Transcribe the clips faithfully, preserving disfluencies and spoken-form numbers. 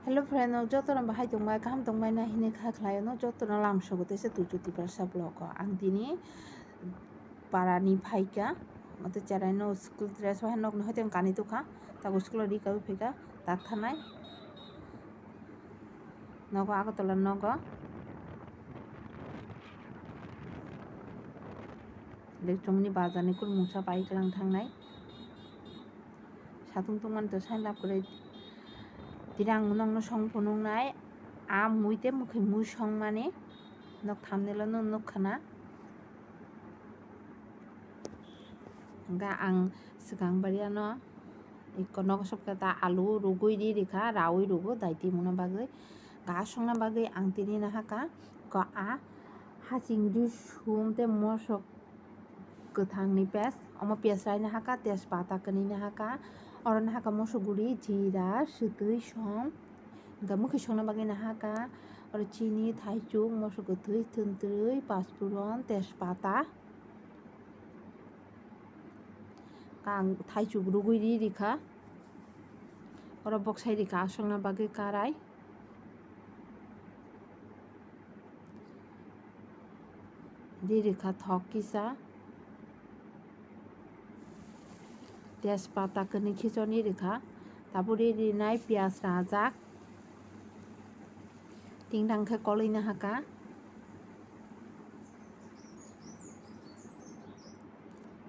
Hello friend, no joto no bahai tongbai, kaham tongbai na hinwi kha khlai no joto no lam sogo tei se tuju tiprasa vlog o. Ang tini para ni phaikha, mate cherai no school dress bai nok no hoite kani tukha, tago school o rika phaikha, tak thanai nogo Agartala nogo. Lekchomni bazar ni kurmungsa pai klang thangnai. Satung tongmani to sai lab kwrwi. Tini ang nokno song phunuknai. A mui tei mwkhwi mui songmani. Nok thamnilo no nukkhana. Hwnkhe ang swkang bariano ikko nogo sokta ta alu rugwi ri rikha, rawi rugo daiti mungna bagwi. Ga songna bagwi ang tini nahaka ko a haching ri sum tei mosok kwthangni pes. Omo pes rai nahaka, tejpata kwnwi nahaka, oro nahaka mosok guri, jira, swtwi, som, hwnkhe mwkhwi songna bagwi nahaka oro chini, thaichuk, mosok kwthwi, thwntwrwi, paspuron, tejpata. Ang thaichuk rugwi ri rikha, oro boksai rikha aswkna bagwi karai. Ri rikha thok kisa, tejpata kwnwi khichoni rikha, tabuk ri rinai piyaj rajak, tingtang khe kolwi nahaka.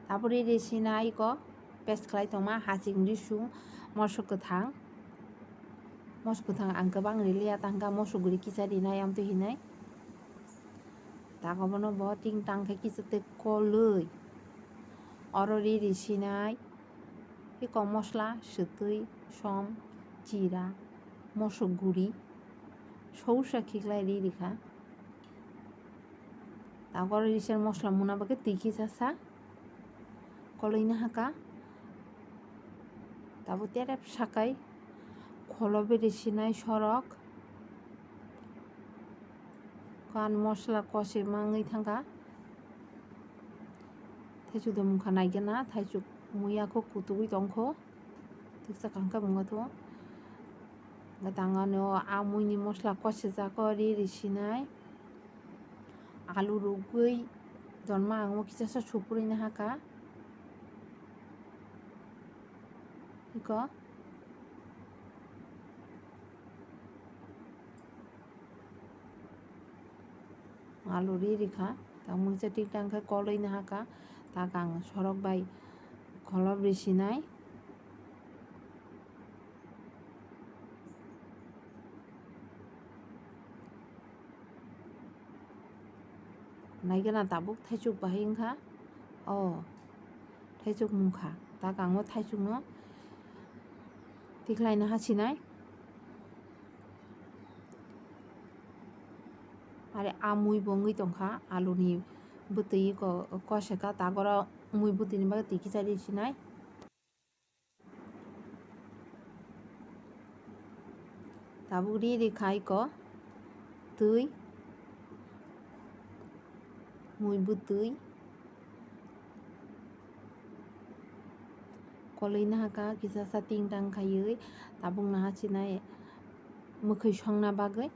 Tabuk ri risinai ko paste khlai tongma haching risum mosok kwthang. Mosok kwthang ang kwbang riliya, tangka mosok guri kisa rinai amtwi hinwi. Tago bono bo tingtang khe kisa tei kolwi. Oro ri risinai iko mosla, swtwi, som, jira, mosok guri, sousa khiklai ri rikha. Tago oro riser mosla muna bagwi twi kisa sa kolwi nahaka. Tabuk terep sakai kholo beri sinai sorok. Kan mosla kosi mangwi thangkha. Thaichuk de mungkha naigena, thaichuk muya kho kutugwi tongkho. Tiksa kangkhe mungkha tho. Tangano a muini mosla kosi jako ri ri sinai. Alu rugwi tonma ang o kisa sa supuri nahaka. Iko. Alu ri rikha, tak mungsa tik tang khe kolwi nahaka, tak ang sorok bai kholop risinai. Naigena tabuk thaichuk bahai wngkha. O thaichuk mungkha, tak ang o thaichukno tikhlaina hasinai. Are a mui bo wngwi tongkha, aluni bwtwi ko-, koseka, tak oro mui bwtwini bagwi twi kisa risinai. Tabuk ri ri khai ko twi, mui bwtwi. Kolwi nahaka kisa sa ting tang khaiwi, tabuk naha sinai mwkhwi songna bagwi.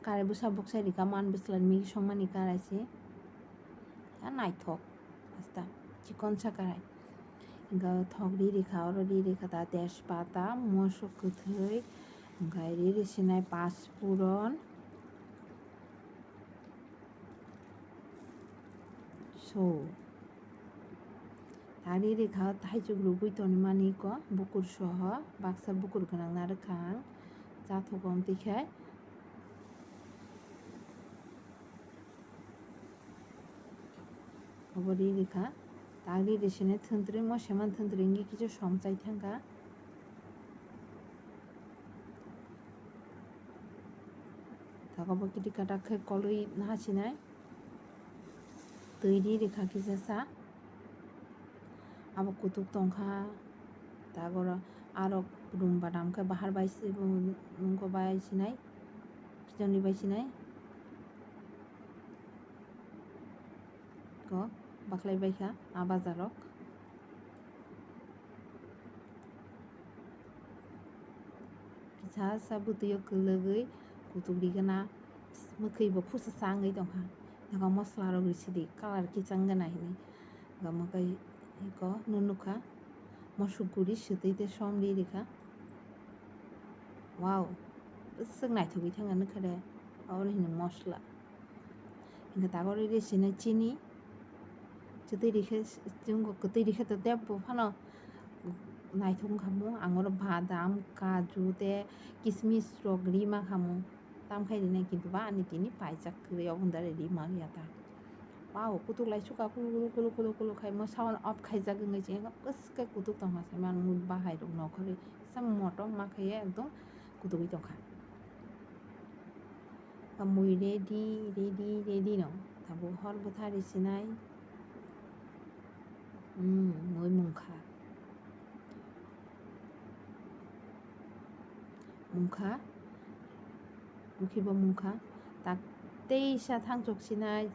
Karai bwsa buksa rika man bwsla migi songmani karai se. A naithok asta chikon sa karai. Hwnkhe thok ri rikha, oro ri rikha ta tejpata, mosok kwthwi, hwnkhe ri ri sinai paspuron. So, tari rikha thaichuk rugwi tonimani ko bukur soho, baksa bukur gwnang narwkha ang, chathogo amtwi khe. Obo ri rikha, tari risini thwntwrwi mo seman thwntwrwi wngwi kisa somchai thangkha. Tago bo kiti katak khe kolwi naha sinai. Twi ri rikha kisa sa. Abo kutuk tongkha. Tagoro aro rum badam khe bahar bai se, nungko bai sinai. Kijani bai sinai. Ko baklai baikha a bazarok. Sa sa bwtwi o kwlwgwi kutuk rigana mwkhwi bo phusa sa wngwi tongkha. Nogo mosla rok risidi colour kichang gana hinwi. Nogo mwkhwi eko nunukha mosuk guri swtwi tei som ri rikha. Wow, bwswk naithogwi thangna nukha de, aboni hinwi mosla. Hinkhe tabuk rw rw sini chini. Kwtwi rikhe, chwng kwtwi rikhe to tei bo phano naithok wngkha mo. Ang oro badam, kaju tei kismis rok ri mankha mo. Tamkhai rinai kintu ba ani tini paijak kwrwi, obo hwnda ri manya ta. Wow, kutuk lai sukha kulu kulu kulu kulu kulu khai mo sound off khaijak wngwi chwng bwswk khe kutuk tongkha saimano mui bahai rok nokhorwi sam motom ma khaiya ekdom kutugwi tongkha. Mui ready, ready, ready no. Tabuk hor bwthar risinai. Hmm, mui mungkha. Mungkha. Mukhibo mungkha. Tak teisa thangchok sinai.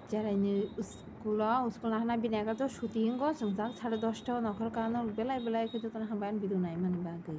Cheraini school o, school nahana bini aga to suti hingo, chwngjak sare dosta o nokhor kano belai belai khe jotono hambai ani video naimani bagwi.